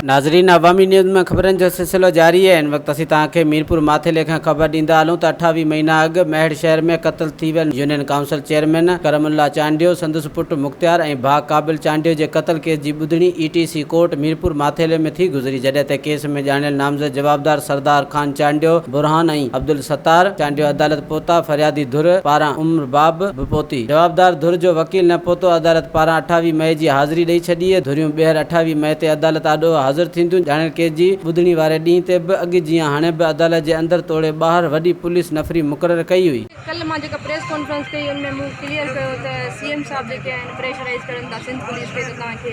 ناظرين عوامي نيوز ۾ خبرن جو سلسلو جاري آهي هن وقت اسين توهان کي ميرپور ماٿيلي کان خبر ڏيندا هلون ته 28 مهينا اڳ ميهڙ شهر ۾ قتل ٿي ويل union council chairman Karam Ullah Chandio سندس پٽ مختيار ۽ ڀاء قابل چانڊيو جي قتل ڪيس جي ٻڌڻي E T C court Mirpur Mathelo ۾ ٿي گذري جڏهن ته ڪيس ۾ ڄاڻايل نامزد جوابدار سردار خان چانڊيو برهان ۽ عبدالستار چانڊيو عدالت پهتا فريادي ڌر پاران ام رباب به پهتي. جوابدار ڌر جو وڪيل نه پهتو، عدالت پاران 28 مئي جي حاضري ڏئي ڇڏي، ڌريون ٻيهر 28 مئي تي عدالت آڏو حاضر ٿينديون، ڄاڻايل ڪيس جي ٻڌڻي واري ڏينهن تي به اڳ جيان هاڻي به عدالت جي اندر توڙي ٻاهر وڏي پوليس نفري مقرر ڪئي هئي. ڪلهه مان جيڪا پريس ڪانفرنس ڪئي ان ۾ مون ڪليئر ڪيو ته سي ايم صاحب جيڪي آهن پريشرائيز ڪرن ٿا سنڌ پوليس کي ته توهان کي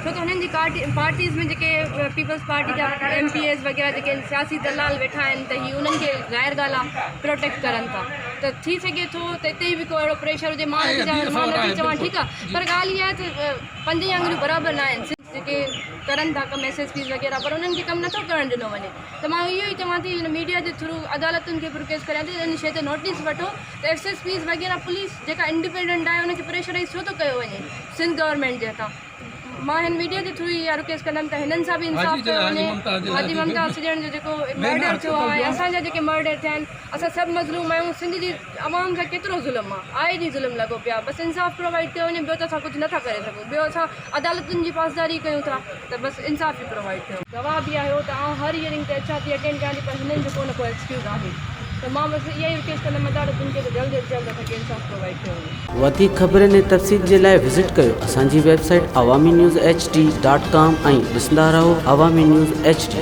ڇو ته هنن جي پارٽيز ۾ جيڪي پيپلز پارٽي جا ايم پي ايز وغيره جيڪي سياسي دلال ويٺا آهن ته هي انهن کي ظاهر ڳالهه آهي پروٽيڪٽ ڪرن ٿا ته ٿي سگهي ٿو ته اتي به ڪو اهڙو پريشر هجي مان نٿي چوان مان نٿي چوان ٺيڪ آهي پر ڳالهه اها آهي ته پنج ئي آڱريون برابر نه آهن جيڪي ڪرن ٿا ڪم ايس ايس پيز وغيره پر انهن کي ڪم نٿو ڪرڻ ڏنو وڃي ته مان اهو ئي چوان ٿي هن ميڊيا جي ٿرو عدالتن کي به رڪويسٽ ڪريان ٿي ته ان شيء تي نوٽيس وٺو ته ايس ايس پيز وغيره پوليس جيڪا انڊيپينڊنٽ آهي ان کي پريشرائيز ڇو ٿو ڪيو وڃي سنڌ گورنمينٽ جي هٿان مان هن ميڊيا جي ٿرو ئي اها رڪويسٽ ڪندم ته هنن سان به انصاف ڪيو وڃي حاجي ممتاز سڄڻ جو جيڪو مرڊر ٿيو آهي ۽ اسان جا جيڪي مرڊر ٿيا آهن اسان سڀ مظلوم آهيون سنڌ جي عوام سان ڪيترو ظلم آهي آئي ڏينهن ظلم لڳو پيو آهي بس انصاف پرووائيڊ ڪيو وڃي ٻيو ته اسان ڪجهه نٿا ڪري سگهون ٻيو اسان عدالتن جي پاسداري ڪيون ٿا ته بس انصاف ئي پرووائيڊ ڪيو. گواهه به آهيو ته آئون هر هيئرنگ تي اچان ٿي اٽينڊ ڪيان ٿي پر هنن جو ڪو نه ڪو ايڪسڪيوز آهي ته مان بس اها ئي رڪويسٽ ڪندم عدالتن کي ته جلد از جلد اسان کي انصاف پرووائيڊ ڪيو وڃي. وڌيڪ خبرن ۽ تفصيل جي لاء وزٽ ڪيو اسان جي website Awami news H D dot com ۽ ڏسندا رهو عوامي نيوز ايڇ ڊي.